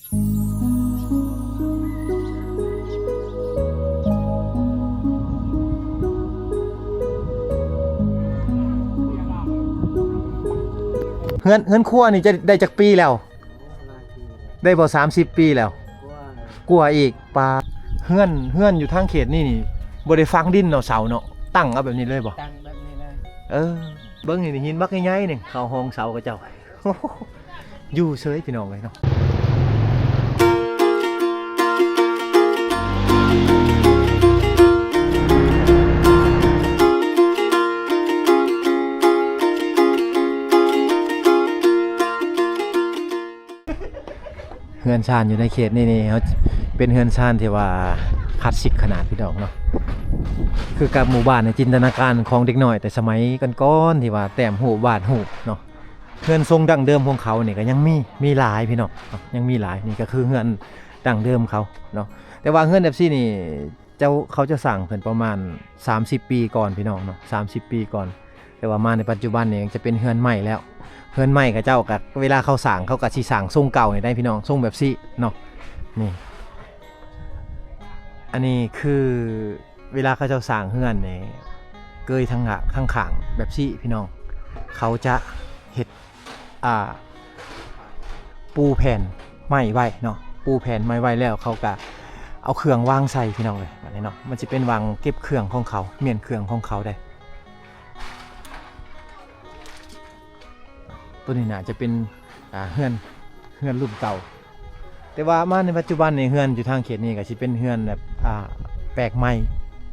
ເຮືອນ ເຮືອນຄົວນີ້ຈະໄດ້ຈັກປີແລ້ວ? ໄດ້ບໍ່ ສາມສິບປີແລ້ວ? ກວ່າອີກ. ປາ ເຮືອນ ເຮືອນຢູ່ທາງເຂດນີ້ນີ້ ບໍ່ໄດ້ຝັງດິນເນາະ ເສົາເນາະ ຕັ້ງເອົາແບບນີ້ເລີຍບໍ່? ຕັ້ງແບບນີ້ເລີຍ. ເອີ ເບິ່ງນີ້ ຫີນບັກໃຫຍ່ໆນີ້ ເຂົ້າຮອງເສົາເຂົາເຈົ້າ. ຢູ່ເຊີຍພີ່ນ້ອງເອີຍເນາະ. ເຮືອນຊານຢູ່ໃນເຂດນີ້ນີ້ ເຮົາເປັນເຮືອນຊານທີ່ວ່າຄລາສສິກຂະໜາດພີ່ນ້ອງເນາະ. ຄືກັບໝູ່ບ້ານໃນຈິນຕະນາການຂອງເດັກນ້ອຍແຕ່ສະໄໝກ່ອນໆ ທີ່ວ່າແຕ້ມຮູບວາດຮູບເນາະ. ເຮືອນຊົງດັ້ງເດີມຂອງເຂົານີ້ກໍຍັງມີ ມີຫຼາຍພີ່ນ້ອງເນາະ ຍັງມີຫຼາຍ. ນີ້ກໍຄືເຮືອນດັ້ງເດີມເຂົາເນາະ. ແຕ່ວ່າເຮືອນແບບຊີ້ນີ້ ເຈົ້າ ເຂົາຈະສ້າງຂຶ້ນປະມານສາມສິບປີກ່ອນພີ່ນ້ອງເນາະ ສາມສິບປີກ່ອນ. ແຕ່ວ່າມາໃນປັດຈຸບັນນີ້ຈະເປັນເຮືອນໄມ້ແລ້ວ. ເຮືອນໄມ້ເຂົາເຈົ້າກໍ ເວລາເຂົາສ້າງ ເຂົາກໍຊິສ້າງຊົງເກົ່ານີ້ໄດ໋ພີ່ນ້ອງ ຊົງແບບຊີ້ເນາະ. ນີ້ ອັນນີ້ຄືເວລາເຂົາເຈົ້າສ້າງເຮືອນນີ້ ເກີຍທາງ ທາງຂ້າງແບບຊີ້ພີ່ນ້ອງ ເຂົາຈະເຮັດ ອ່າ ປູແຜ່ນໄມ້ໄວ້ເນາະ ປູແຜ່ນໄມ້ໄວ້ແລ້ວ ເຂົາກະເອົາເຄື່ອງວາງໃສ່ພີ່ນ້ອງເອີຍ. ບາດນີ້ເນາະ ມັນຊິເປັນວາງເກັບເຄື່ອງຂອງເຂົາ ມ້ຽນເຄື່ອງຂອງເຂົາໄດ໋. ໂຕນີ້ໜ້າຈະເປັນ ອ່າ ເຮືອນ ເຮືອນລຸ້ນເກົ່າ. ແຕ່ວ່າມາໃນປັດຈຸບັນນີ້ ເຮືອນຢູ່ທາງເຂດນີ້ກໍຊິເປັນເຮືອນແບບ ອ່າ ແປກໃໝ່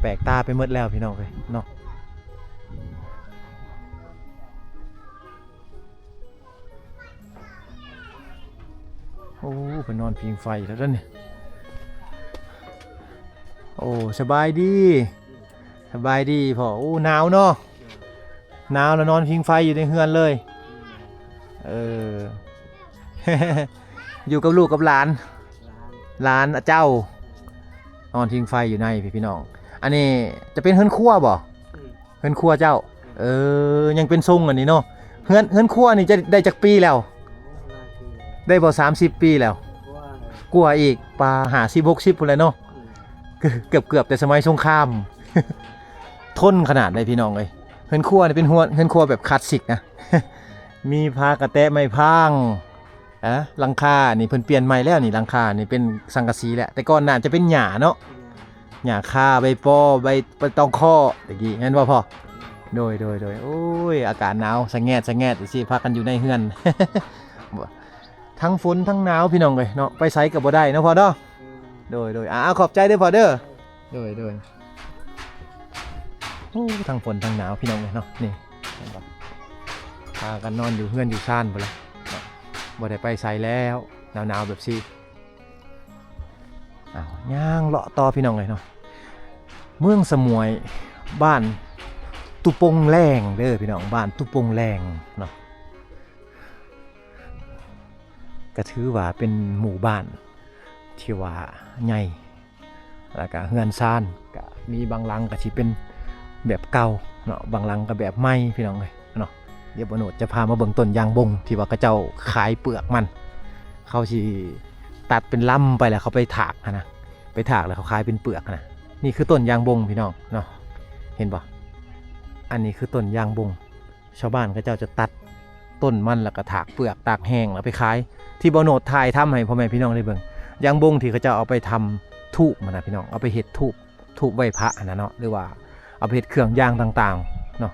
ແປກຕາໄປໝົດແລ້ວພີ່ນ້ອງເອີຍເນາະ. ໂອ້ ເພິ່ນນອນຜິງໄຟແລ້ວເດ້ນີ້. ໂອ້ ສະບາຍດີ ສະບາຍດີພໍ່. ໂອ້ ໜາວເນາະ ໜາວແລ້ວນອນຜິງໄຟຢູ່ໃນເຮືອນເລີຍ. ເອີ ຢູ່ກັບລູກກັບຫຼານ ຫຼານເຈົ້າ ນອນຜິງໄຟຢູ່ໃນພີ່ນ້ອງ. ອັນນີ້ຈະເປັນເຮືອນຄົວບໍ່? ເຮືອນຄົວເຈົ້າ. ເອີ ຍັງເປັນຊົງອັນນີ້ເນາະ. ເຮືອນ ເຮືອນຄົວນີ້ຈະໄດ້ຈັກປີແລ້ວ? ໄດ້ບໍ່ ສາມສິບປີແລ້ວ? ກວ່າອີກ. ປາ ຫ້າສິບ ຫົກສິບພຸ້ນແຫຼະເນາະ. ເກືອບ ເກືອບແຕ່ສະໄໝສົງຄາມ. ທົນຂະໜາດໃດພີ່ນ້ອງເອີຍ. ເຮືອນຄົວນີ້ເປັນເຮືອນ ເຮືອນຄົວແບບຄລາສສິກນະ. ມີຝາກະແຕະໄມ້ພາງ. ອາ ຫຼັງຄານີ້ເພິ່ນປ່ຽນໃໝ່ແລ້ວນີ້ ຫຼັງຄານີ້ເປັນສັງກະສີແລ້ວ. ແຕ່ກ່ອນໜ້າຈະເປັນຫຍ້າເນາະ ຫຍ້າຄາ ໃບປໍ ໃບ ໃບຕອງຄໍ້ ຕະກີ້ແມ່ນບໍ່ພໍ່? ໂດຍ ໂດຍ ໂດຍ. ໂອ້ຍ ອາກາດໜາວສະແງດສະແງດ ຊິພາກັນຢູ່ໃນເຮືອນ ທັງຝົນທັງໜາວພີ່ນ້ອງເອີຍເນາະ ໄປໃສກໍບໍ່ໄດ້ເນາະພໍ່ເນາະ. ໂດຍ ໂດຍ. ອາ ຂອບໃຈເດີພໍ່ເດີ. ໂດຍ ໂດຍ. ໂອ້ ທັງຝົນທັງໜາວພີ່ນ້ອງເອີຍເນາະ. ນີ້ ເຫັນບໍ່ ພາກັນນອນຢູ່ເຮືອນຢູ່ຊານພຸ້ນລະເນາະ ບໍ່ໄດ້ໄປໃສແລ້ວ ໜາວໆແບບຊີ້. ອ້າວ ຍ່າງເລາະຕໍ່ພີ່ນ້ອງເອີຍເນາະ. ເມືອງສະໝວຍ ບ້ານຕຸປົງແລງເດີພີ່ນ້ອງ ບ້ານຕຸປົງແລງເນາະ. ກະຖືວ່າເປັນໝູ່ບ້ານທີ່ວ່າໃຫຍ່ ແລ້ວກະເຮືອນຊານກະມີບາງຫຼັງກະຊິເປັນແບບເກົ່າເນາະ ບາງຫຼັງກະແບບໃໝ່ພີ່ນ້ອງເອີຍເນາະ. ດຽວບ່າວໂນດຈະພາມາເບິ່ງຕົ້ນຢາງບົງທີ່ວ່າເຂົາເຈົ້າຂາຍເປືອກມັນ ເຂົາຊິຕັດເປັນລຳໄປແລ້ວເຂົາໄປຖາກຫັ້ນນະ ໄປຖາກແລ້ວເຂົາຂາຍເປັນເປືອກຫັ້ນນະ. ນີ້ຄືຕົ້ນຢາງບົງພີ່ນ້ອງເນາະ ເຫັນບໍ່ ອັນນີ້ຄືຕົ້ນຢາງບົງ. ຊາວບ້ານເຂົາເຈົ້າຈະຕັດຕົ້ນມັນ ແລ້ວກໍຖາກເປືອກຕາກແຫ້ງ ແລ້ວໄປຂາຍ. ທີ່ບ່າວໂນດຖ່າຍທຳໃຫ້ພໍ່ແມ່ພີ່ນ້ອງໄດ້ເບິ່ງ ຢາງບົງທີ່ເຂົາເຈົ້າເອົາໄປທຳທູບຫັ້ນນະພີ່ນ້ອງ ເອົາໄປເຮັດທູບ ທູບໄຫວ້ພະຫັ້ນນະເນາະ ຫຼືວ່າເອົາໄປເຮັດເຄື່ອງຢາງຕ່າງໆເນາະ.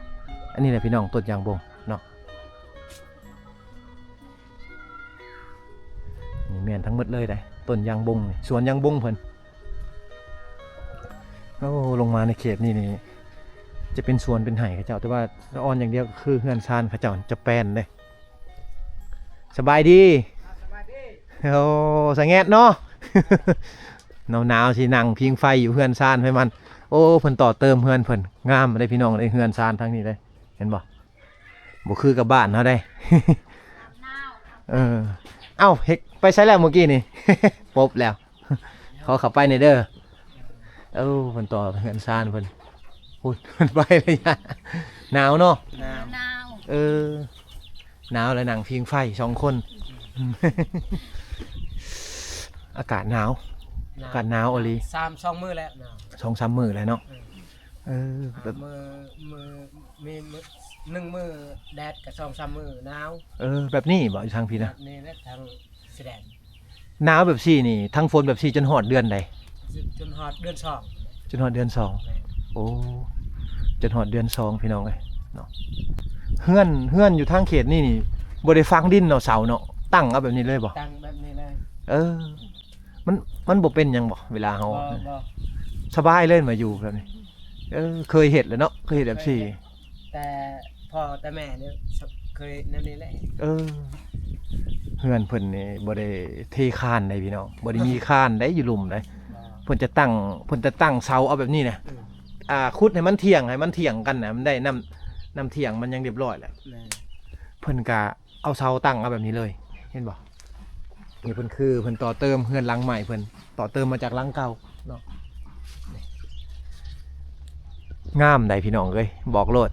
ອັນນີ້ແຫຼະພີ່ນ້ອງ ຕົ້ນຢາງບົງເນາະ. ນີ້ແມ່ນທັງໝົດເລີຍເດ້ ຕົ້ນຢາງບົງນີ້ ສວນຢາງບົງເພິ່ນ. ໂອ້ ລົງມາໃນເຂດນີ້ນີ້ ຈະເປັນສວນເປັນໄຮ່ເຂົາເຈົ້າ ແຕ່ວ່າສະອອນຢ່າງດຽວກໍຄືເຮືອນຊານເຂົາເຈົ້າຈະແປນເດ້. ສະບາຍດີ. ໂອ້ ສະແງດເນາະ ໜາວໆຊິນັ່ງຜິງໄຟຢູ່ເຮືອນຊານໃຜມັນ. ໂອ້ ເພິ່ນຕໍ່ເຕີມເຮືອນເພິ່ນ ງາມເດ້ພີ່ນ້ອງເອີຍ ເຮືອນຊານທາງນີ້ເດ້ ເຫັນບໍ່? ບໍ່ຄືກັບບ້ານເຮົາເດ້. ເອີ ເອົ້າ ເຮັດ ໄປໃສແລ້ວມື້ກີ້ນີ້? ປົບແລ້ວ ຂໍເຂົ້າໄປແດ່ເດີ. ເອີ ເພິ່ນຕໍ່ເຮືອນຊານເພິ່ນ ພຸ້ນ ເພິ່ນໄປແລ້ວ. ໜາວເນາະ? ໜາວ. ເອີ ໜາວແລ້ວນັ່ງຜິງໄຟສອງຄົນ. ອາກາດໜາວ ໜາວ ອາກາດໜາວອີ່ຫຼີ ສາມ ສອງມື້ແລ້ວໜາວ ສອງສາມມື້ແລ້ວເນາະ ເອີ ເອີ ແບບ ມື້ ມື້ ມີມື້ ໜຶ່ງມື້ແດດກໍສອງສາມມື້ໜາວ ເອີ ແບບນີ້ບໍ່ ຢູ່ທາງພີ້ນະ ແບບນີ້ແຫຼະ ທາງຊາຍແດນ ໜາວແບບຊີ້ນີ້ ທັງຝົນແບບຊີ້ ຈົນຮອດເດືອນໃດ? ຈົນຮອດເດືອນສອງ ຈົນຮອດເດືອນສອງ ແມ່ນ ໂອ້ ຈົນຮອດເດືອນສອງ ພີ່ນ້ອງເອີຍເນາະ ເຮືອນ ເຮືອນຢູ່ທາງເຂດນີ້ນີ້ ບໍ່ໄດ້ຝັງດິນເນາະ ເສົາເນາະ ຕັ້ງເອົາແບບນີ້ເລີຍບໍ່? ຕັ້ງແບບນີ້ເລີຍ ເອີ ມັນ ມັນບໍ່ເປັນຫຍັງບໍ່ ເວລາເຮົາ ບໍ່ ບໍ່ ສະບາຍເລີຍມາຢູ່ແບບນີ້ ເອີ ເຄີຍເຮັດແລ້ວເນາະ ເຄີຍເຮັດແບບຊີ້ ເຄີຍເຮັດ ແຕ່ພໍ່ແຕ່ແມ່ນີ້ເຄີຍແນວນີ້ແຫຼະ ເອີ ເຮືອນເພິ່ນນີ້ບໍ່ໄດ້ເທຄານໃດພີ່ນ້ອງ ບໍ່ໄດ້ມີຄານໃດ ຢູ່ລຸ່ມໃດ ບໍ່ ເພິ່ນຈະຕັ້ງ ເພິ່ນຈະຕັ້ງເສົາເອົາແບບນີ້ນະ ອືມ ອ່າ ຂຸດໃຫ້ມັນທ່ຽງ ໃຫ້ມັນທ່ຽງກັນນະ ມັນໄດ້ນ້ຳ ນ້ຳທ່ຽງມັນຍັງຮຽບຮ້ອຍແຫຼະ ແມ່ນ ເພິ່ນກະ ເອົາເສົາຕັ້ງເອົາແບບນີ້ເລີຍ ເຫັນບໍ່? ນີ້ເພິ່ນຄືເພິ່ນຕໍ່ເຕີມເຮືອນຫຼັງໃໝ່ ເພິ່ນຕໍ່ເຕີມມາຈາກຫຼັງເກົ່າເນາະ ງາມໃດພີ່ນ້ອງເອີຍ ບອກໂລດ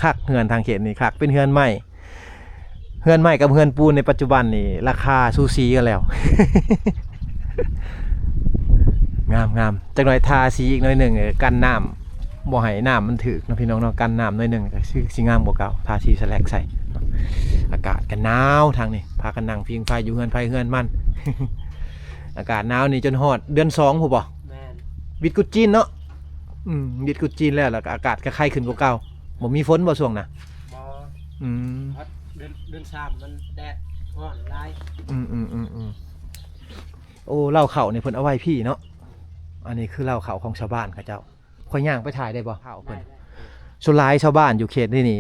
ຄັກ ເຮືອນທາງເຂດນີ້ຄັກ ເປັນເຮືອນໄມ້ ເຮືອນໄມ້ກັບເຮືອນປູນໃນປັດຈຸບັນນີ້ ລາຄາສູສີກັນແລ້ວ ງາມໆ ຈັກໜ້ອຍທາສີອີກໜ້ອຍໜຶ່ງ ເອີ ກັນນ້ຳ ບໍ່ໃຫ້ນ້ຳມັນຖືກເນາະພີ່ນ້ອງເນາະ ກັນນ້ຳໜ້ອຍໜຶ່ງ ກໍຄືຊິງາມກວ່າເກົ່າ ທາສີສະແລັກໃສ່ເນາະ ອາກາດກໍໜາວທາງນີ້ ພາກັນນັ່ງຜິງໄຟຢູ່ເຮືອນໃຜເຮືອນມັນ ອາກາດໜາວນີ້ຈົນຮອດເດືອນສອງພຸ້ນບໍ່? ແມ່ນ ວິດກຸດຈີນເນາະ ອືມ ວິດກຸດຈີນແລ້ວ ແລ້ວກໍອາກາດກໍໄຄຂຶ້ນກວ່າເກົ່າ ບໍ່ມີຝົນບໍ່ຊ່ວງນະ? ບໍ່ ອືມ ຮອດເດືອນ ເດືອນສາມມັນແດດຮ້ອນຫຼາຍ ອືມໆໆໆ ໂອ້ ເລົ້າເຂົ້ານີ້ເພິ່ນເອົາໄວ້ພີ້ເນາະ ອັນນີ້ຄືເລົ້າເຂົ້າຂອງຊາວບ້ານເຂົາເຈົ້າ ຂ້ອຍຍ່າງໄປຖ່າຍໄດ້ບໍ່? ເຂົ້າເພິ່ນ ໄດ້ ສ່ວນຫຼາຍຊາວບ້ານຢູ່ເຂດນີ້ນີ້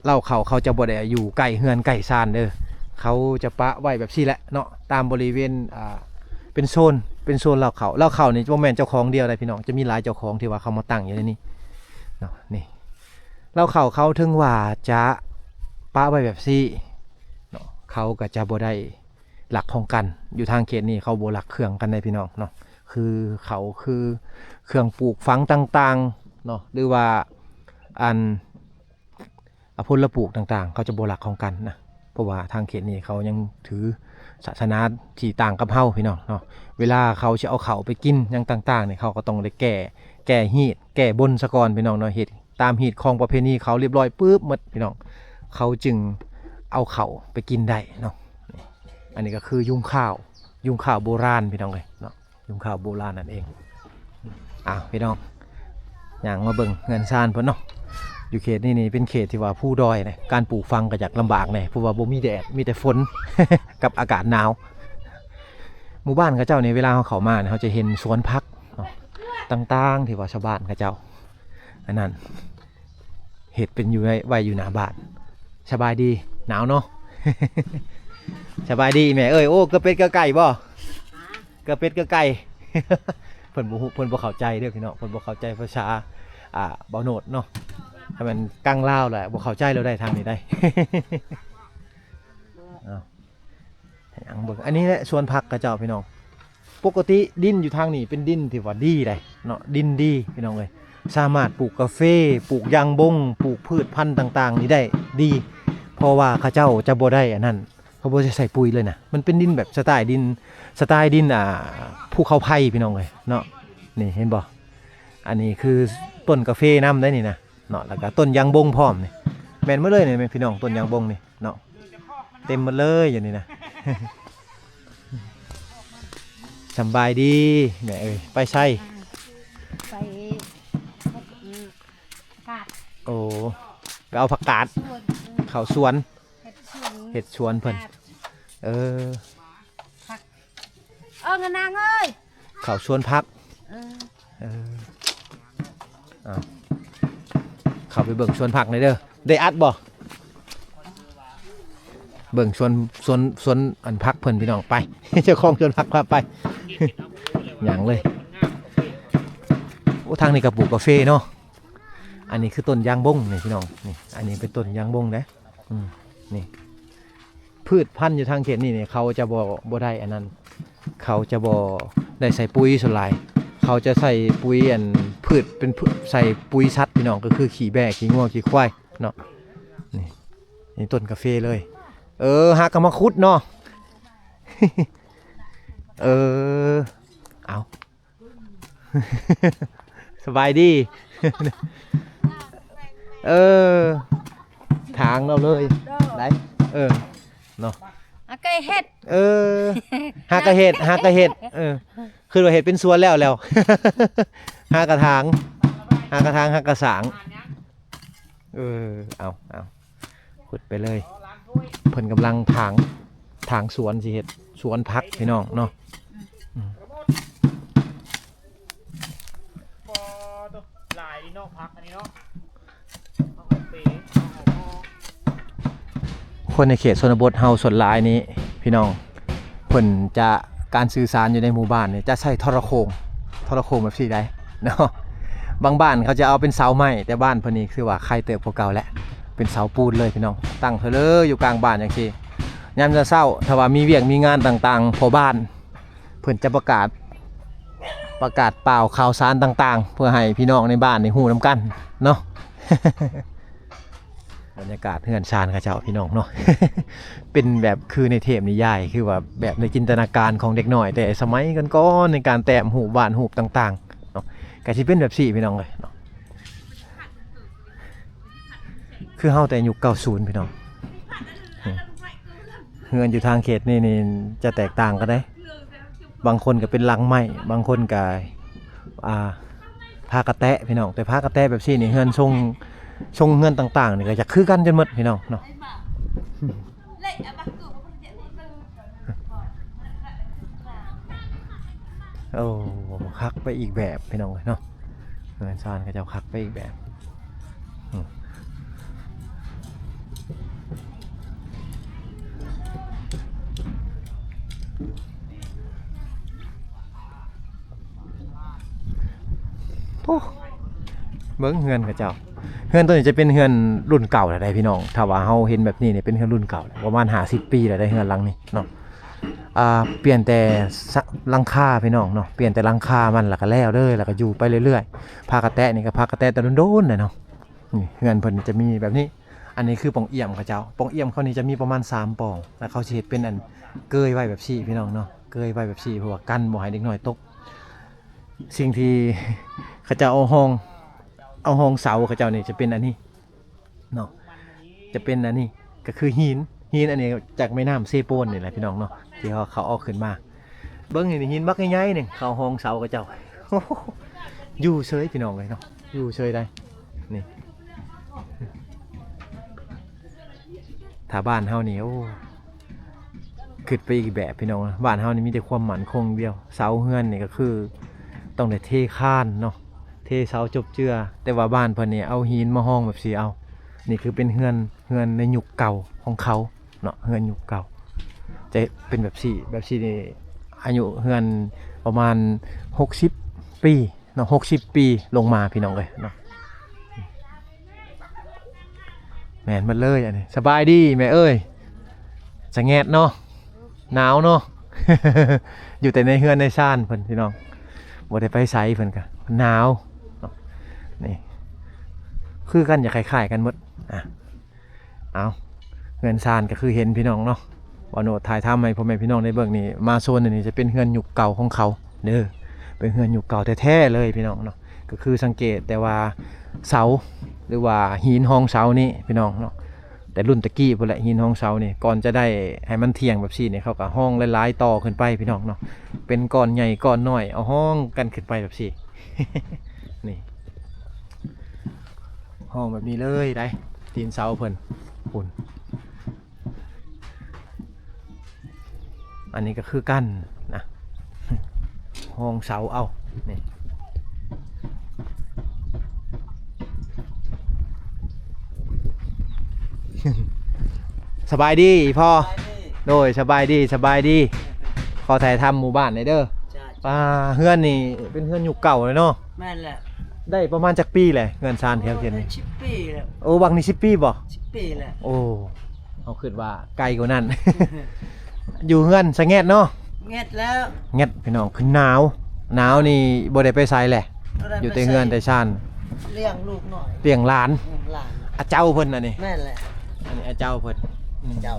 ເລົ້າເຂົ້າເຂົາຈະບໍ່ໄດ້ຢູ່ໃກ້ເຮືອນໃກ້ຊານເດີ ເຂົາຈະປະໄວ້ແບບຊີ້ແຫຼະເນາະ ຕາມບໍລິເວນ ອ່າ ເປັນໂຊນ ເປັນໂຊນເລົ້າເຂົ້າ ເລົ້າເຂົ້ານີ້ບໍ່ແມ່ນເຈົ້າຂອງດຽວໃດພີ່ນ້ອງ ຈະມີຫຼາຍເຈົ້າຂອງທີ່ວ່າເຂົາມາຕັ້ງຢູ່ໃນນີ້ເນາະ ນີ້ ເລົ້າເຂົ້າເຂົາເຖິງວ່າຈະປະໄວ້ແບບຊີ້ເນາະ ເຂົາກໍຈະບໍ່ໄດ້ ລັກຂອງກັນ ຢູ່ທາງເຂດນີ້ເຂົາບໍ່ລັກເຄື່ອງກັນໃດພີ່ນ້ອງເນາະ ຄືເຂົາ ຄືເຄື່ອງປູກຝັງຕ່າງໆເນາະ ຫຼືວ່າອັນ ອະ ຜົນລະປູກຕ່າງໆ ເຂົາຈະບໍ່ລັກຂອງກັນນະ ເພາະວ່າທາງເຂດນີ້ເຂົາຍັງຖືສາສະໜາທີ່ຕ່າງກັບເຮົາພີ່ນ້ອງເນາະ ເວລາເຂົາຊິເອົາເຂົ້າໄປກິນຫຍັງຕ່າງໆນີ້ ເຂົາກໍຕ້ອງໄດ້ແກ້ ແກ້ຮີດ ແກ້ບົນສາກ່ອນພີ່ນ້ອງເນາະ ເຮັດ ຕາມຮີດຄອງປະເພນີເຂົາຮຽບຮ້ອຍປຶບໝົດພີ່ນ້ອງ ເຂົາຈຶ່ງເອົາເຂົ້າໄປກິນໄດ້ເນາະ ອັນນີ້ກໍຄືຍຸງຂ້າວ ຍຸງຂ້າວໂບລານພີ່ນ້ອງເອີຍເນາະ ຍຸງຂ້າວໂບລານນັ້ນເອງ ອ້າວ ພີ່ນ້ອງ ຍ່າງມາເບິ່ງເຮືອນຊານເພິ່ນເນາະ ຢູ່ເຂດນີ້ນີ້ເປັນເຂດທີ່ວ່າພູດອຍນະ ການປູກຝັງກໍຢາກລຳບາກແດ່ ເພາະວ່າບໍ່ມີແດດ ມີແຕ່ຝົນ ກັບອາກາດໜາວ ໝູ່ບ້ານເຂົາເຈົ້ານີ້ ເວລາເຮົາເຂົ້າມານີ້ ເຮົາຈະເຫັນສວນຜັກເນາະ ຕ່າງໆ ທີ່ວ່າຊາວບ້ານເຂົາເຈົ້າ ອັນນັ້ນ ເຮັດເປັນຢູ່ໄວ້ ໄວ້ຢູ່ໜ້າບ້ານ. ສະບາຍດີ ໜາວເນາະ. ສະບາຍດີແມ່ເອີຍ. ໂອ້ ເກືອເປັດເກືອໄກ່ບໍ່? ເກືອເປັດເກືອໄກ່. ເພິ່ນບໍ່ຮູ້ ເພິ່ນບໍ່ເຂົ້າໃຈເດີພີ່ນ້ອງ ເພິ່ນບໍ່ເຂົ້າໃຈພາສາ ອ່າ ເບົາໂນດເນາະ. ຖ້າແມ່ນກາງລາວລະບໍ່ເຂົ້າໃຈລາວໄດ້ທາງນີ້ໄດ໋. ເອົາ ໃຫ້ອັງເບິ່ງ ອັນນີ້ແຫຼະສວນຜັກເຂົາເຈົ້າພີ່ນ້ອງ. ປົກກະຕິດິນຢູ່ທາງນີ້ເປັນດິນທີ່ວ່າດີໄດ໋ເນາະ ດິນດີພີ່ນ້ອງເອີຍ. ສາມາດປູກກາເຟ ປູກຢາງບົງ ປູກພືດພັນຕ່າງໆນີ້ໄດ້ດີ ເພາະວ່າເຂົາເຈົ້າຈະບໍ່ໄດ້ອັນນັ້ນ ເຂົາບໍ່ໄດ້ໃສ່ປຸ໋ຍເລີຍນະ. ມັນເປັນດິນແບບສະໄຕລ໌ດິນ ສະໄຕລ໌ດິນ ອ່າ ພູເຂົາໄຟພີ່ນ້ອງເອີຍເນາະ. ນີ້ເຫັນບໍ່ ອັນນີ້ຄືຕົ້ນກາເຟນຳໄດ໋ນີ້ນະ ເນາະ ແລ້ວກໍຕົ້ນຢາງບົງພ້ອມນີ້ ແມ່ນໝົດເລີຍນີ້ພີ່ນ້ອງ ຕົ້ນຢາງບົງນີ້ເນາະ ເຕັມໝົດເລີຍຢູ່ນີ້ນະ. ສຳບາຍດີແມ່ເອີຍ ໄປໃສ? ໄປ ອືມ ກາດ ໂອ້ ໄປເອົາຜັກກາດ ສວນ ອືມ ເຂົ້າສວນ ເຮັດສວນ ເຮັດສວນເພິ່ນ ກາດ ເອີ ຜັກ ເອີ ງານາງເອີຍ ເຂົ້າສວນຜັກ ເອີ ເອີ ເອົາ ເຂົ້າໄປເບິ່ງສວນຜັກໜ່ອຍເດີ. ໄດ້ອັດບໍ່? ເບິ່ງສວນ ສວນ ສວນອັນຜັກເພິ່ນພີ່ນ້ອງ ໄປ ເຈົ້າຂອງສວນຜັກພາໄປ ຍ່າງເລີຍ. ໂອ້ ທາງນີ້ກໍປູກກາເຟເນາະ. ອັນນີ້ຄືຕົ້ນຢາງບົງນີ້ພີ່ນ້ອງ ນີ້ ອັນນີ້ເປັນຕົ້ນຢາງບົງເດ້. ອືມ ນີ້ ພືດພັນຢູ່ທາງເຂດນີ້ນີ້ ເຂົາຈະບໍ່ ບໍ່ໄດ້ອັນນັ້ນ ເຂົາຈະບໍ່ໄດ້ໃສ່ປຸ໋ຍສ່ວນຫຼາຍ ເຂົາຈະໃສ່ປຸ໋ຍອັນພືດເປັນ ໃສ່ປຸ໋ຍສັດພີ່ນ້ອງ ກໍຄືຂີ້ແບ້ ຂີ້ງົວ ຂີ້ຄວາຍເນາະ. ນີ້ ນີ້ຕົ້ນກາເຟເລີຍ. ເອີ ຫາກໍມາຂຸດເນາະ. ເອີ ເອົາ ສະບາຍດີ ເອີ ທາງເຮົາເລີຍ ໄດ້ ເອີ ເນາະ ຫາກະເຮັດ ເອີ ຫາກະເຮັດ ຫາກະເຮັດ ເອີ ຄິດວ່າເຮັດເປັນສວນແລ້ວ ແລ້ວ ຫາກະຖາງ ຫາກະຖາງ ຫາກະສາງ ເອີ ເອົາ ເອົາ ຂຸດໄປເລີຍ ເພິ່ນກຳລັງຖາງ ຖາງສວນ ຊິເຮັດສວນຜັກ ພີ່ນ້ອງເນາະ ອືມ ປາໂຕ ຫຼາຍເນາະ ຜັກອັນນີ້ເນາະ ຜັກຫອມເປ ຜັກຫອມ ຄົນໃນເຂດຊົນນະບົດເຮົາສ່ວນຫຼາຍນີ້ ພີ່ນ້ອງ ເພິ່ນຈະ ການສື່ສານຢູ່ໃນໝູ່ບ້ານນີ້ຈະໃຊ້ໂທລະໂຄ່ງ ໂທລະໂຄ່ງແບບຊີ້ໄດ໋ເນາະ ບາງບ້ານເຂົາຈະເອົາເປັນເສົາໄມ້ ແຕ່ບ້ານເພິ່ນນີ້ຄືວ່າໄຄເຕີບກວ່າເກົ່າແຫຼະ ເປັນເສົາປູນເລີຍ ພີ່ນ້ອງ ຕັ້ງເທີເລີຢູ່ກາງບ້ານຈັ່ງຊີ້ ຍາມເຊົ້າໆ ຖ້າວ່າມີວຽກມີງານຕ່າງໆ ພໍ່ບ້ານ ເພິ່ນຈະປະກາດ ປະກາດປ່າວຂ່າວສານຕ່າງໆ ເພື່ອໃຫ້ພີ່ນ້ອງໃນບ້ານໄດ້ຮູ້ນຳກັນເນາະ ບັນຍາກາດເຮືອນຊານເຂົາເຈົ້າ ພີ່ນ້ອງເນາະ ເປັນແບບຄືໃນເທບນິຍາຍ ຄືວ່າແບບໃນຈິນຕະນາການຂອງເດັກນ້ອຍແຕ່ສະໄໝກ່ອນໆ ໃນການແຕ້ມຮູບວາດຮູບຕ່າງໆເນາະ ກະຊິເປັນແບບຊີ້ ພີ່ນ້ອງເອີຍເນາະ ຄືເຮົາແຕ່ຍຸກເກົ້າສິບ ພີ່ນ້ອງ ເຮືອນຢູ່ທາງເຂດນີ້ນີ້ຈະແຕກຕ່າງກັນເດ້ ບາງຄົນກໍເປັນຫຼັງໄມ້ ບາງຄົນກໍ ອ່າ ຝາກະແຕະ ພີ່ນ້ອງ ແຕ່ຝາກະແຕະແບບຊີ້ນີ້ ເຮືອນຊົງ ຊົງເຮືອນຕ່າງໆນີ້ກໍຈະຄືກັນຈົນໝົດ ພີ່ນ້ອງເນາະ ໂອ້ ຄັກໄປອີກແບບ ພີ່ນ້ອງເອີຍເນາະ ເຮືອນຊານເຂົາເຈົ້າຄັກໄປອີກແບບ ອືມ ໂອ້ ເບິ່ງເຮືອນເຂົາເຈົ້າ ເຮືອນໂຕນີ້ຈະເປັນເຮືອນລຸ້ນເກົ່າແລ້ວໃດ໋ ພີ່ນ້ອງ ຖ້າວ່າເຮົາເຫັນແບບນີ້ນີ້ ເປັນເຮືອນລຸ້ນເກົ່າແລ້ວ ປະມານຫ້າສິບປີແລ້ວໃດ໋ ເຮືອນຫຼັງນີ້ເນາະ ອ່າ ປ່ຽນແຕ່ ສະ ຫຼັງຄາ ພີ່ນ້ອງເນາະ ປ່ຽນແຕ່ຫຼັງຄາມັນ ແລ້ວກໍແລ້ວເລີຍ ແລ້ວກໍຢູ່ໄປເລື້ອຍໆ ຝາກະແຕະນີ້ກໍຝາກະແຕະແຕ່ດົນໆແຫຼະເນາະ ນີ້ເຮືອນເພິ່ນຈະມີແບບນີ້ ອັນນີ້ຄືປ່ອງອ່ຽມເຂົາເຈົ້າ ປ່ອງອ່ຽມເຂົານີ້ຈະມີປະມານສາມປ່ອງ ແລ້ວເຂົາຊິເຮັດເປັນອັນເກີຍໄວ້ແບບຊີ້ ພີ່ນ້ອງເນາະ ເກີຍໄວ້ແບບຊີ້ ເພື່ອວ່າກັນບໍ່ໃຫ້ເດັກນ້ອຍຕົກ ສິ່ງທີ່ເຂົາເຈົ້າເອົາຮອງ ເອົາຮອງເສົາເຂົາເຈົ້ານີ້ຈະເປັນອັນນີ້ເນາະ ຈະເປັນອັນນີ້ກໍຄືຫີນ ຫີນອັນນີ້ຈາກແມ່ນ້ຳເຊໂປນນີ້ແຫຼະ ພີ່ນ້ອງເນາະ ທີ່ເຂົາ ເຂົາເອົາຂຶ້ນມາ ເບິ່ງນີ້ຫີນບັກໃຫຍ່ໆນີ້ ເຂົາຮອງເສົາເຂົາເຈົ້າ ຢູ່ເຊີຍ ພີ່ນ້ອງເອີຍເນາະ ຢູ່ເຊີຍໄດ໋ ນີ້ ຖ້າບ້ານເຮົານີ້ ໂອ້ ຄິດໄປອີກແບບ ພີ່ນ້ອງ ບ້ານເຮົານີ້ມີແຕ່ຄວາມໝັ້ນຄົງດຽວ ເສົາເຮືອນນີ້ກໍຄືຕ້ອງໄດ້ເທຄານເນາະ ເທເສົາຈົບເຈື່ອ ແຕ່ວ່າບ້ານເພິ່ນນີ້ເອົາຫີນມາຮອງແບບຊີ້ເອົາ ນີ້ຄືເປັນເຮືອນ ເຮືອນໃນຍຸກເກົ່າຂອງເຂົາເນາະ ເຮືອນຍຸກເກົ່າ ຈະເປັນແບບຊີ້ ແບບຊີ້ນີ້ ອາຍຸເຮືອນປະມານຫົກສິບປີເນາະ ຫົກສິບປີລົງມາ ພີ່ນ້ອງເອີຍເນາະ ແມ່ນໝົດເລີຍອັນນີ້ ສະບາຍດີແມ່ເອີຍ ສະແງດເນາະ ໜາວເນາະ ຢູ່ແຕ່ໃນເຮືອນໃນຊານເພິ່ນ ພີ່ນ້ອງ ບໍ່ໄດ້ໄປໃສ ເພິ່ນກະໜາວເນາະ ນີ້ ຄືກັນ ຈະຄ້າຍໆກັນໝົດ ອ່າ ເອົາ ເຮືອນຊານກໍຄືເຫັນ ພີ່ນ້ອງເນາະ ບ່າວໂນດຖ່າຍທຳໃຫ້ພໍ່ແມ່ພີ່ນ້ອງໄດ້ເບິ່ງນີ້ ມາໂຊນນີ້ຈະເປັນເຮືອນຍຸກເກົ່າຂອງເຂົາເດີ ເປັນເຮືອນຍຸກເກົ່າແທ້ໆເລີຍ ພີ່ນ້ອງເນາະ ກໍຄືສັງເກດແຕ່ວ່າເສົາ ຫຼືວ່າຫີນຮອງເສົານີ້ ພີ່ນ້ອງເນາະ ແຕ່ລຸ້ນຕະກີ້ພຸ້ນແຫຼະ ຫີນຮອງເສົານີ້ ກ່ອນຈະໄດ້ໃຫ້ມັນທ່ຽງແບບຊີ້ນີ້ ເຂົາກໍຮອງຫຼາຍໆຕໍ່ຂຶ້ນໄປ ພີ່ນ້ອງເນາະ ເປັນກ້ອນໃຫຍ່ກ້ອນນ້ອຍ ເອົາຮອງກັນຂຶ້ນໄປແບບຊີ້ ນີ້ ຮອງແບບນີ້ເລີຍໄດ໋ ຕີນເສົາເພິ່ນພຸ້ນ ອັນນີ້ກໍຄືກັນນະ ຮອງເສົາເອົານີ້ ສະບາຍດີພໍ່ ໂດຍ ສະບາຍດີ ສະບາຍດີ ຂໍຖ່າຍທຳໝູ່ບ້ານແດ່ເດີ ອ່າ ເຮືອນນີ້ເປັນເຮືອນຍຸກເກົ່າເລີຍເນາະ ແມ່ນແຫຼະ ໄດ້ປະມານຈັກປີແຫຼະ ເຮືອນຊານແຖວເຂດນີ້ ສິບປີແລ້ວ ໂອ້ ບັກນີ້ສິບປີບໍ່ ສິບປີແລ້ວ ໂອ້ ເຮົາຄິດວ່າໄກກວ່ານັ້ນ ຢູ່ເຮືອນສະແງດເນາະ ແງດແລ້ວ ແງດ ພີ່ນ້ອງ ຄືໜາວ ໜາວນີ້ບໍ່ໄດ້ໄປໃສແຫຼະ ບໍ່ໄດ້ໄປໃສ ຢູ່ແຕ່ເຮືອນແຕ່ຊານ ລ້ຽງລູກນ້ອຍ ລ້ຽງຫຼານ ອືມ ຫຼານ ອາເຈົ້າເພິ່ນອັນນີ້ ແມ່ນແຫຼະ ອັນນີ້ອາເຈົ້າເພິ່ນ ອືມ ເຈົ້າ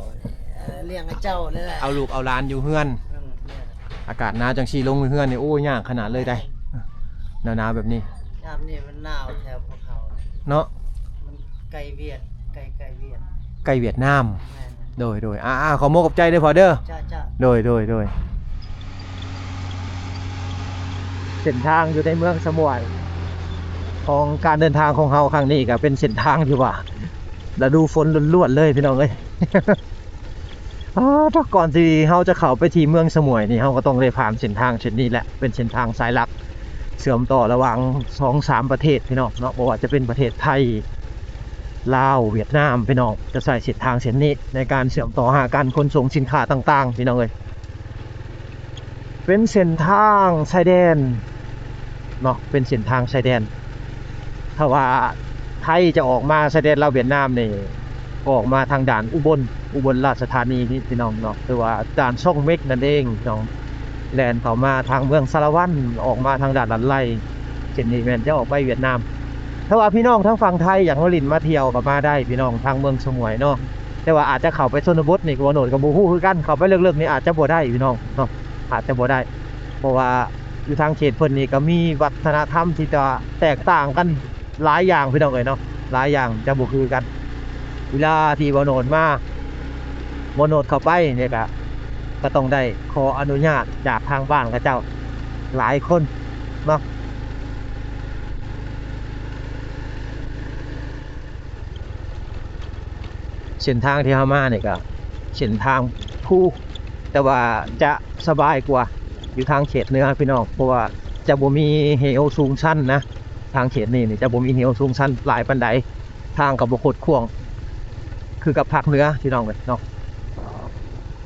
ເອີ ລ້ຽງອາເຈົ້ານີ້ແຫຼະ ເອົາລູກເອົາຫຼານຢູ່ເຮືອນ ອືມ ແມ່ນ ອາກາດໜາວຈັ່ງຊີ້ ລົງເຮືອນີ້ ໂອ້ຍ ຍາກຂະໜາດເລີຍໄດ໋ ໜາວໆແບບນີ້. ຍາມນີ້ມັນໜາວແຖວພວກເຮົາເນາະ ມັນໃກ້ຫວຽດ ໃກ້ ໃກ້ຫວຽດ ໃກ້ຫວຽດນາມ. ແມ່ນ ໂດຍໆ ອ່າໆ ຂໍມຸກຂອບໃຈເດີພໍ່ເດີ. ຈ້າໆ ໂດຍໆໆ. ເສັ້ນທາງຢູ່ໃນເມືອງສະໝວຍ ຂອງການເດີນທາງຂອງເຮົາຄັ້ງນີ້ ກໍເປັນເສັ້ນທາງທີ່ວ່າລະດູຝົນລ້ວນໆເລີຍ ພີ່ນ້ອງເອີຍ. ອາ ກ່ອນທີ່ເຮົາຈະເຂົ້າໄປທີ່ເມືອງສະໝວຍນີ້ ເຮົາກໍຕ້ອງໄດ້ຜ່ານເສັ້ນທາງເສັ້ນນີ້ແຫຼະ ເປັນເສັ້ນທາງສາຍຫຼັກເຊື່ອມຕໍ່ລະຫວ່າງສອງສາມປະເທດ ພີ່ນ້ອງເນາະ ບໍ່ວ່າຈະເປັນປະເທດໄທ ລາວ ຫວຽດນາມ ພີ່ນ້ອງ ຈະໃຊ້ເສັ້ນທາງເສັ້ນນີ້ໃນການເຊື່ອມຕໍ່ຫາການຂົນສົ່ງສິນຄ້າຕ່າງໆ ພີ່ນ້ອງເອີຍ. ເປັນເສັ້ນທາງຊາຍແດນເນາະ ເປັນເສັ້ນທາງຊາຍແດນ. ຖ້າວ່າໄທຈະອອກມາຊາຍແດນລາວຫວຽດນາມນີ້ ອອກມາທາງດ່ານອຸບົນ ອຸບົນລາຊະທານີນີ້ ພີ່ນ້ອງເນາະ ຫຼືວ່າດ່ານຊ່ອງເມັກນັ້ນເອງເນາະ ແລ່ນເຂົ້າມາທາງເມືອງສາລະວັນ ອອກມາທາງດ່ານລັດໄລ ເສັ້ນນີ້ແມ່ນຈະອອກໄປຫວຽດນາມ. ຖ້າວ່າພີ່ນ້ອງທາງຝັ່ງໄທຢາກມາຫຼິ້ນມາທ່ຽວກໍມາໄດ້ ພີ່ນ້ອງ ທາງເມືອງສະໝວຍເນາະ. ແຕ່ວ່າອາດຈະເຂົ້າໄປຊົນນະບົດນີ້ ບໍ່ໂນດກໍບໍ່ຮູ້ຄືກັນ ເຂົ້າໄປເລິກໆນີ້ອາດຈະບໍ່ໄດ້ ພີ່ນ້ອງເນາະ ອາດຈະບໍ່ໄດ້ ເພາະວ່າຢູ່ທາງເຂດເພິ່ນນີ້ກໍມີວັດທະນະທຳທີ່ຈະແຕກຕ່າງກັນຫຼາຍຢ່າງ ພີ່ນ້ອງເອີຍເນາະ ຫຼາຍຢ່າງຈະບໍ່ຄືກັນ. ເວລາທີ່ບໍ່ໂນດມາ ບໍ່ໂນດເຂົ້າໄປນີ້ກໍ ກໍຕ້ອງໄດ້ຂໍອະນຸຍາດຈາກທາງບ້ານເຂົາເຈົ້າຫຼາຍຄົນເນາະ. ເສັ້ນທາງທີ່ເຮົາມານີ້ກໍເສັ້ນທາງພູ ແຕ່ວ່າຈະສະບາຍກວ່າຢູ່ທາງເຂດເໜືອ ພີ່ນ້ອງ ເພາະວ່າຈະບໍ່ມີເຫວສູງຊັນນະ ທາງເຂດນີ້ນີ້ຈະບໍ່ມີເຫວສູງຊັນຫຼາຍປານໃດ ທາງກໍບໍ່ຄົດຂວາງຄືກັບພາກເໜືອ ພີ່ນ້ອງເອີຍເນາະ.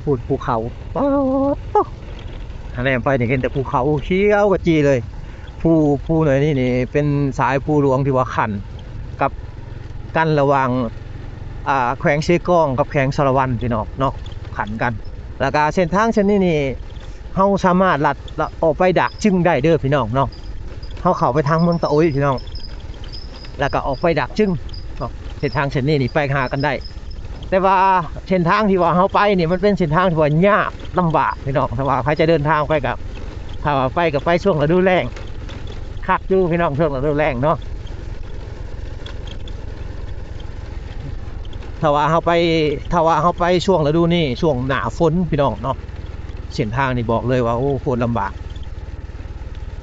ພູ ພູເຂົາ ປາດໂທ້ ຫາແນມໄປນີ້ເຫັນແຕ່ພູເຂົາຂຽວຂະຈີເລີຍ. ພູ ພູໜ້ອຍນີ້ນີ້ເປັນສາຍພູຫຼວງທີ່ວ່າຂັ້ນກັບ ກັນລະຫວ່າງ ອ່າ ແຂວງເຊກອງກັບແຂວງສາລະວັນ ພີ່ນ້ອງເນາະ ຂັ້ນກັນ. ແລ້ວກະເສັ້ນທາງເສັ້ນນີ້ນີ້ ເຮົາສາມາດລັດ ລັດອອກໄປດາກຈຶງໄດ້ເດີ ພີ່ນ້ອງເນາະ. ເຮົາເຂົ້າໄປທາງເມືອງຕາໂອຍ ພີ່ນ້ອງ ແລ້ວກະອອກໄປດາກຈຶງເນາະ. ເສັ້ນທາງເສັ້ນນີ້ນີ້ໄປຫາກັນໄດ້ ແຕ່ວ່າເສັ້ນທາງທີ່ວ່າເຮົາໄປນີ້ ມັນເປັນເສັ້ນທາງທີ່ວ່າຍາກລຳບາກ ພີ່ນ້ອງ. ຖ້າວ່າໃຜຈະເດີນທາງໄປກໍ ຖ້າວ່າໄປກໍໄປຊ່ວງລະດູແລ້ງ ຄັກຢູ່ ພີ່ນ້ອງ ຊ່ວງລະດູແລ້ງເນາະ. ຖ້າວ່າເຮົາໄປ ຖ້າວ່າເຮົາໄປຊ່ວງລະດູນີ້ ຊ່ວງໜ້າຝົນ ພີ່ນ້ອງເນາະ ເສັ້ນທາງນີ້ບອກເລີຍວ່າ ໂອ້ ໂຄດລຳບາກ.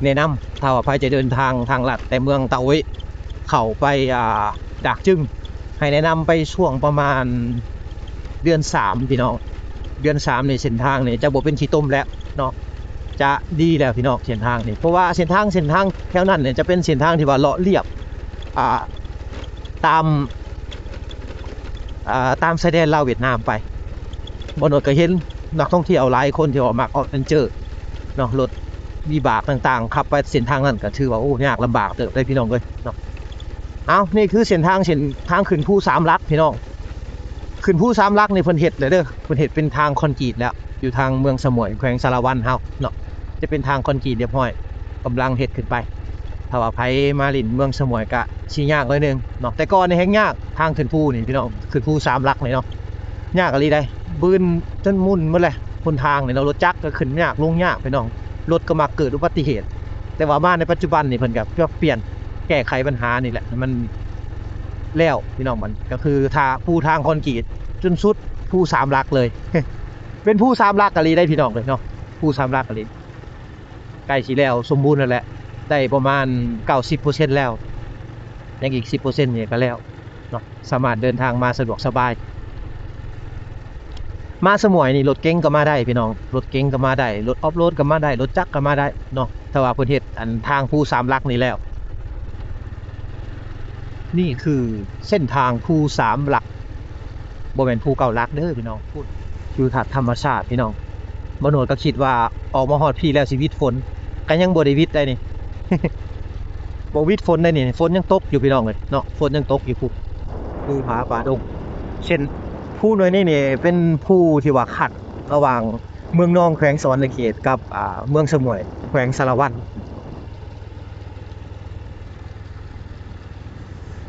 ແນະນຳ ຖ້າວ່າໃຜຈະເດີນທາງທາງລັດແຕ່ເມືອງຕາໂອຍ ເຂົ້າໄປ ອ່າ ດາກຈຶງ ໃຫ້ແນະນຳໄປຊ່ວງປະມານເດືອນສາມ ພີ່ນ້ອງ. ເດືອນສາມນີ້ເສັ້ນທາງນີ້ຈະບໍ່ເປັນຂີ້ຕົມແລ້ວເນາະ ຈະດີແລ້ວ ພີ່ນ້ອງ ເສັ້ນທາງນີ້. ເພາະວ່າເສັ້ນທາງ ເສັ້ນທາງແຖວນັ້ນນີ້ຈະເປັນເສັ້ນທາງທີ່ວ່າເລາະລຽບ ອ່າ ຕາມ ອ່າ ຕາມຊາຍແດນລາວຫວຽດນາມໄປ. ບໍ່ໂນດກໍເຫັນນັກທ່ອງທ່ຽວຫຼາຍຄົນທີ່ວ່າມັກອອດເວັນເຈີເນາະ ລົດວິບາກຕ່າງໆ ຂັບໄປເສັ້ນທາງນັ້ນກໍຖືວ່າ ໂອ້ ຍາກລຳບາກເຕີບເດ້ ພີ່ນ້ອງເອີຍເນາະ. ເອົາ ນີ້ຄືເສັ້ນທາງ ເສັ້ນທາງຂຶ້ນພູສາມຫຼັກ ພີ່ນ້ອງ. ຂຶ້ນພູສາມຫຼັກນີ້ເພິ່ນເຮັດແລ້ວເດີ ເພິ່ນເຮັດເປັນທາງຄອນກຣີດແລ້ວ ຢູ່ທາງເມືອງສະໝວຍ ແຂວງສາລະວັນເຮົາເນາະ ຈະເປັນທາງຄອນກຣີດລຽບຮ້ອຍ ກຳລັງເຮັດຂຶ້ນໄປ. ຖ້າວ່າໃຜມາຫຼິ້ນເມືອງສະໝວຍກະຊິຍາກໜ້ອຍໜຶ່ງເນາະ ແຕ່ກ່ອນນີ້ແຮງຍາກ ທາງຂຶ້ນພູນີ້ ພີ່ນ້ອງ ຂຶ້ນພູສາມຫຼັກນີ້ເນາະ ຍາກອີ່ຫຼີໃດ໋ ບືນຈົນໝຸ່ນໝົດແຫຼະ. ຫົນທາງນີ້ເນາະ ລົດຈັກກໍຂຶ້ນຍາກລົງຍາກ ພີ່ນ້ອງ ລົດກໍມັກເກີດອຸບັດຕິເຫດ. ແຕ່ວ່າມາໃນປັດຈຸບັນນີ້ ເພິ່ນກໍປັບປ່ຽນແກ້ໄຂບັນຫານີ້ແຫຼະ ໃຫ້ມັນແລ້ວ ພີ່ນ້ອງ. ມັນກໍຄືຖ້າພູທາງຄອນກຣີດຈົນສຸດພູສາມຫຼັກເລີຍ ເປັນພູສາມຫຼັກອີ່ຫຼີໃດ໋ ພີ່ນ້ອງເອີຍເນາະ ພູສາມຫຼັກອີ່ຫຼີ. ໃກ້ຊິແລ້ວສົມບູນແລ້ວແຫຼະ ໄດ້ປະມານເກົ້າສິບເປີເຊັນແລ້ວ ຍັງອີກສິບເປີເຊັນນີ້ກໍແລ້ວເນາະ ສາມາດເດີນທາງມາສະດວກສະບາຍ. ມາສະໝວຍນີ້ລົດເກັງກໍມາໄດ້ ພີ່ນ້ອງ ລົດເກັງກໍມາໄດ້ ລົດອອຟໂຣດກໍມາໄດ້ ລົດຈັກກໍມາໄດ້ເນາະ ຖ້າວ່າເພິ່ນເຮັດອັນທາງພູສາມຫຼັກນີ້ແລ້ວ. ນີ້ຄືເສັ້ນທາງພູສາມຫຼັກ ບໍ່ແມ່ນພູເກົ້າຫຼັກເດີພີ່ນ້ອງ. ພຸ້ນ ທິວທັດທຳມະຊາດພີ່ນ້ອງ. ບໍ່ໂນດກໍຄິດວ່າອອກມາຮອດພີ້ແລ້ວຊິຫວິດຝົນ ກໍຍັງບໍ່ໄດ້ຫວິດໄດ໋ນີ້ ບໍ່ຫວິດຝົນໄດ໋ນີ້ ຝົນຍັງຕົກຢູ່ພີ່ນ້ອງເອີຍເນາະ ຝົນຍັງຕົກຢູ່ພຸ້ນ ພູຜາປ່າດົງ. ເຊັ່ນ ພູໜ່ວຍນີ້ນີ້ເປັນພູທີ່ວ່າຂັ້ນລະຫວ່າງເມືອງນອງ ແຂວງສະຫວັນນະເຂດ ກັບ ອ່າ ເມືອງສະໝວຍ ແຂວງສາລະວັນ.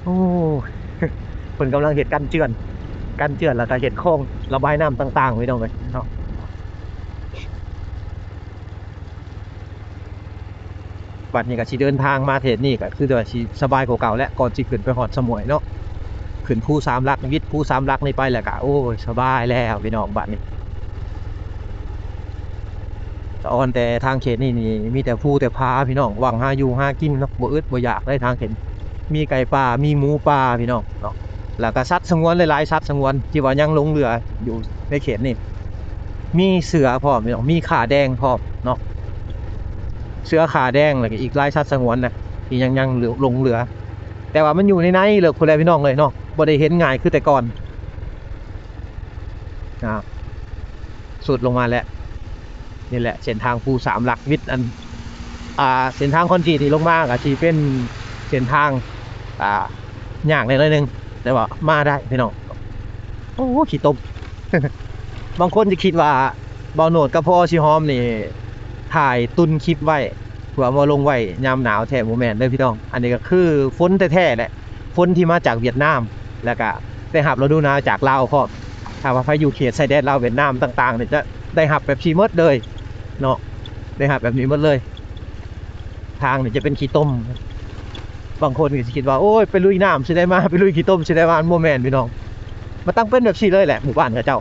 ໂອ້ ເພິ່ນກຳລັງເຮັດກັນເຈື່ອນ ກັນເຈື່ອນ ແລ້ວກໍເຮັດຄອງລະບາຍນ້ຳຕ່າງໆ ພີ່ນ້ອງເອີຍເນາະ. ບັດນີ້ກໍຊິເດີນທາງມາເຂດນີ້ ກໍຄືວ່າຊິສະບາຍກວ່າເກົ່າແຫຼະ ກ່ອນຊິຂຶ້ນໄປຮອດສະໝວຍເນາະ. ຂຶ້ນພູສາມຫຼັກ ວິດພູສາມຫຼັກນີ້ໄປແລ້ວກໍ ໂອ້ຍ ສະບາຍແລ້ວພີ່ນ້ອງ ບັດນີ້. ສະອອນແຕ່ທາງເຂດນີ້ນີ້ ມີແຕ່ພູແຕ່ຜາພີ່ນ້ອງ ຫວັງຫາຢູ່ຫາກິນເນາະ ບໍ່ອຶດບໍ່ຢາກເລີຍທາງເຂດ. ມີໄກ່ປ່າ ມີໝູປ່າພີ່ນ້ອງເນາະ ແລ້ວກໍສັດສະຫງວນຫຼາຍໆ ສັດສະຫງວນທີ່ວ່າຍັງຫຼົງເຫຼືອຢູ່ໃນເຂດນີ້. ມີເສືອພ້ອມພີ່ນ້ອງ ມີຂ້າແດງພ້ອມເນາະ ເສືອ ຂ້າແດງ ແລ້ວກໍອີກຫຼາຍສັດສະຫງວນນະ ທີ່ຍັງ ຍັງຫຼົງເຫຼືອ. ແຕ່ວ່າມັນຢູ່ໃນໃນເລິກພຸ້ນແຫຼະພີ່ນ້ອງເອີຍເນາະ ບໍ່ໄດ້ເຫັນງ່າຍຄືແຕ່ກ່ອນ. ອ່າ ສຸດລົງມາແລ້ວ. ນີ້ແຫຼະເສັ້ນທາງພູສາມຫຼັກ ວິດອັນ ອ່າ ເສັ້ນທາງຄອນກຣີດນີ້ລົງມາກໍຊິເປັນເສັ້ນທາງ ອ່າ ຍາກແດ່ໜ້ອຍໜຶ່ງ ແຕ່ວ່າມາໄດ້ພີ່ນ້ອງ. ໂອ້ ຂີ້ຕົມ. ບາງຄົນຈະຄິດວ່າບ່າວໂນດກັບພໍ່ສີຫອມນີ້ຖ່າຍຕຸນຄລິບໄວ້ ເພື່ອເອົາມາລົງໄວ້ຍາມໜາວ ແທ້ບໍ່ແມ່ນເດີພີ່ນ້ອງ. ອັນນີ້ກໍຄືຝົນແທ້ໆແຫຼະ ຝົນທີ່ມາຈາກຫວຽດນາມ ແລ້ວກະໄດ້ຮັບລະດູໜາວຈາກລາວພ້ອມ. ຖ້າວ່າໃຜຢູ່ເຂດຊາຍແດນລາວຫວຽດນາມຕ່າງໆນີ້ ຈະໄດ້ຮັບແບບນີ້ໝົດເລີຍເນາະ ໄດ້ຮັບແບບນີ້ໝົດເລີຍ. ທາງນີ້ຈະເປັນຂີ້ຕົມ. ບາງຄົນກໍຊິຄິດວ່າ ໂອ້ຍ ໄປລຸຍນ້ຳຊິໄດ້ມາ ໄປລຸຍຂີ້ຕົມຊິໄດ້ມາ. ບໍ່ແມ່ນພີ່ນ້ອງ ມັນຕ້ອງເປັນແບບນີ້ເລີຍແຫຼະ ໝູ່ບ້ານເຂົາເຈົ້າ.